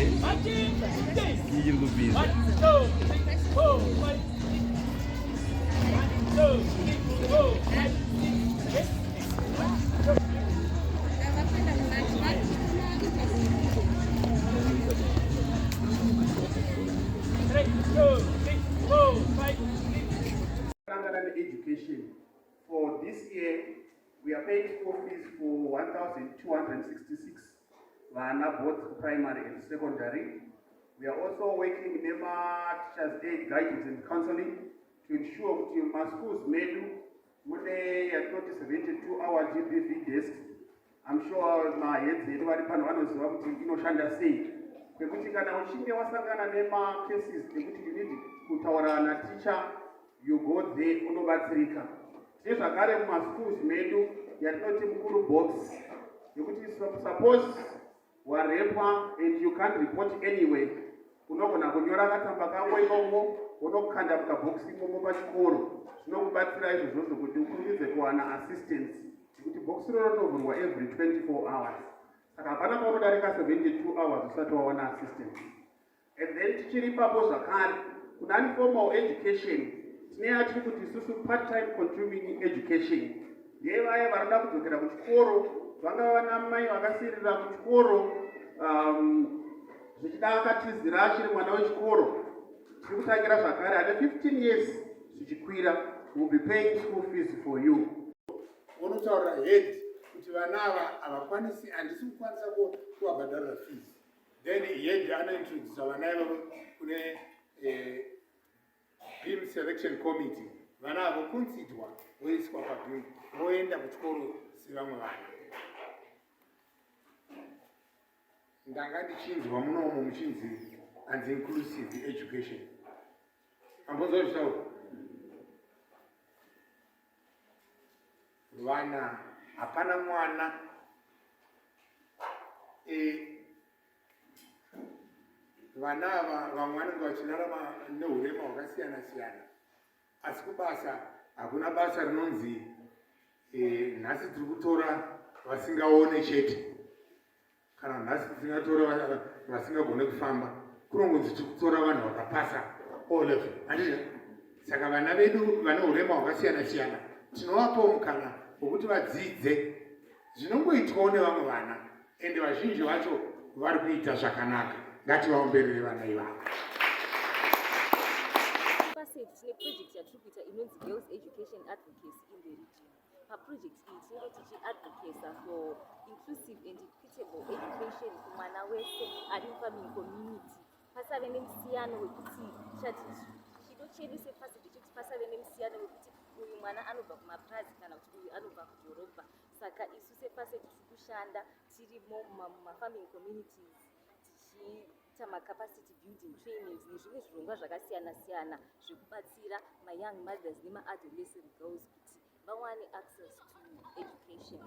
Ichiri kupisa. Tanangana needucation for this year we are paying school fees for 1266 vana, both primary and secondary. We are also working nema-teachers aid, guidance and counseling to ensure kuti maschools medu mune yatinoti 72 hour GBV desk. I'm sure maheads edu vari pano vanoziva kuti inoshanda sei, kwekuti kana uchinge wasangana nemacases ekuti you need kutaura naticha, you go there, unobatsirika. Tine zvakare mumaschools medu yatinoti mukuru box, yekuti suppose warepwa and you can't report anyway, unogona kunyora katsamba kako imomo, unokanda mukabhokisi imomo pachikoro. Zvinokubatsira izvozvozvo kuti ukurumidze kuwana assistance, nekuti bhokisi roro rinovhurwa every 24 hours, saka hapana paunodarika 72 hours usati wawana assistance. And then tichiri ipapo zvakare, kuna informal education tine yatiri kuti isusu part time continuing education. Ndevaya varikuda kudzokera kuchikoro, vangava vana mai vakasiyirira kuchikoro, zvichida akatizira achiri mwana wechikoro. Tiri kutangira zvakare ane 15 years zvichikwira, will be paying school fees for you. Unotaurira head kuti vana ava havakwanisi, handisi kukwanisa kuvabhadharira fees. Then head anointrodusa vana ivavo kune BEAM selection committee. Vana avo considerwa, voiswa paBEAM, voenda kuchikoro sevamwe vana. Ndanga ndichinzwa munomo muchinzi anzi inclusive education. Ambonzwa zvitaura vana, hapana mwana vana ava vamwe vanenge vachirarama neurema hwakasiyana siyana, asi kubasa hakuna basa rinonzi nhasi tiri kutora vasingaone chete, kana nhasi tisingatora vasingagone kufamba. Kunongonzi tiri kutora vanhu vakapasa O level, handiti? Saka vana vedu vane urema hwakasiyana siyana tinovapawo mukana wekuti vadzidze zvinongoitwawo nevamwe vana, ende vazhinji vacho vari kuita zvakanaka. Ngativaomberere vana ivavo. PASED tine project yatiri kuita inonzi Girls Education Advocacy in the Region. Paproject iyi tinenge tichiadvocasa for inclusive and equitable education kumwana wese ari mufarming community, pasave nemusiyano wekuti chido chedu sePASED chekuti pasave nemusiyano wekuti uyu mwana anobva kumapurazi kana kuti uyu anobva kudhorobha. Saka isu sePASED tiri kushanda tirimo mumafarming communities, tichiita macapacity building trainings nezvimwe zvirongwa zvakasiyana siyana zvekubatsira mayoung mothers nemaadolescent girls kuti vawane access to education.